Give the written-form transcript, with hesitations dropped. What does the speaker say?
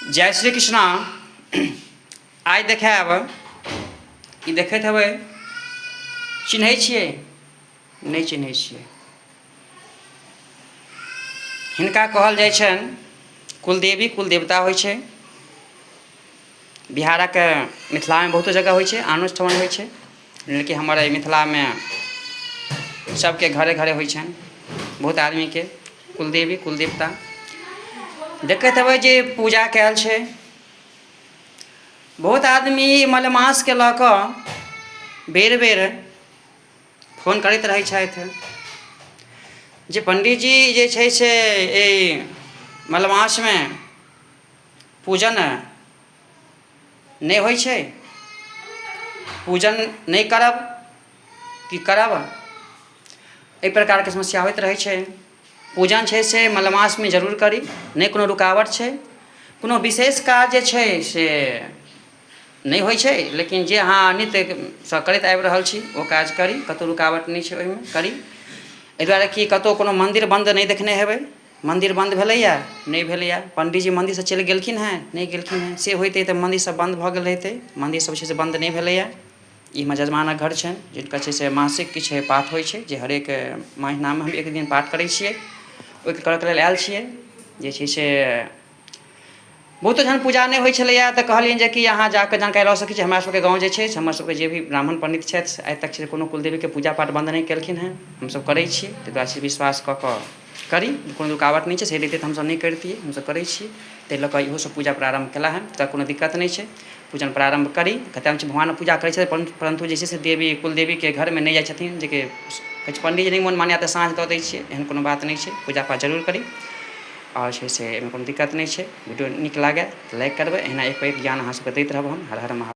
जय श्री कृष्णा। आइ देखायब, ई देखैत हेबै, चिन्है छियै? नहि चिन्है छियै? हिनका कहल जाइ छनि कुलदेवी, कुलदेवता होइ छै। बिहारक मिथिलामे बहुतो जगह होइ छै, आनो ठमन होइ छै, लेकिन हमर एहि मिथिलामे सभके घरे घरे होइ छनि बहुत आदमीके कुलदेवी, कुलदेवता। देखैत हेबै जे पूजा कयल छै। बहुत आदमी मलेमासके लऽ कऽ बेर बेर फोन करैत रहै छथि जे पण्डीजी जे छै से एहि मलेमासमे पूजन नहि होइ छै, पूजन नहि करब कि करब? एहि प्रकारके समस्या होइत रहै छै। पूजन छै से मलमासमे जरूर करी, नहि कोनो रुकावट छै। कोनो विशेष काज जे छै से नहि होइ छै, लेकिन जे अहाँ नित्यसँ करैत आबि रहल छी, ओ काज करी, कतहु रुकावट नहि छै ओहिमे करी। एहि दुआरे कि कतहु कोनो मन्दिर बन्द नहि देखने हेबै। मन्दिर बन्द भेलैए? नहि भेलैए। पण्डीजी मन्दिरसँ चलि गेलखिन हेँ? नहि गेलखिन हेँ। से होइतै तऽ मन्दिर सब बन्द भऽ गेल रहितै। मन्दिर सब छै से बन्द नहि भेलैए। ई हमर जजमानक घर छनि, जिनकर छै से मासिक किछु पाठ होइ छै, जे हरेक महीनामे हम एक दिन पाठ करै छियै। ओहिके करऽके लेल आयल छियै। जे छै से बहुतो जहन पूजा नहि होइ छलैए तऽ कहलियनि जे कि अहाँ जाकऽ जानकारी लऽ सकै छी। हमरा सबके गाँव जे छै से हमर सबके जे भी ब्राह्मण पण्डित छथि, से आइ तक छै कोनो कुलदेवीके पूजा पाठ बन्द नहि केलखिन हेँ। हमसब करै छी, ताहि दुआरे से विश्वास कऽ कऽ करी, कोनो रुकावट नहि छै। से रहितै तऽ हमसब नहि करितियै। हमसब करै छी, ताहि लऽ कऽ इहो सब पूजा प्रारम्भ केला हँ तऽ कोनो दिक्कत नहि छै। पूजन प्रारम्भ करी। कतेक आदमी भगवानक पूजा करै छथि, परन्तु जे छै से देवी कुलदेवीके घरमे नहि जाइ छथिन, जेकि कहै छै पण्डीजी नहि मोन मानैए तऽ साँझ दऽ दै छियै। एहन कोनो बात नहि छै, पूजा पाठ जरूर करी आओर छै से एहिमे कोनो दिक्कत नहि छै। वीडियो नीक लागै तऽ लाइक करबै। एहिना एक पर एक ज्ञान अहाँ सबके दैत रहब हम। हर हर महा।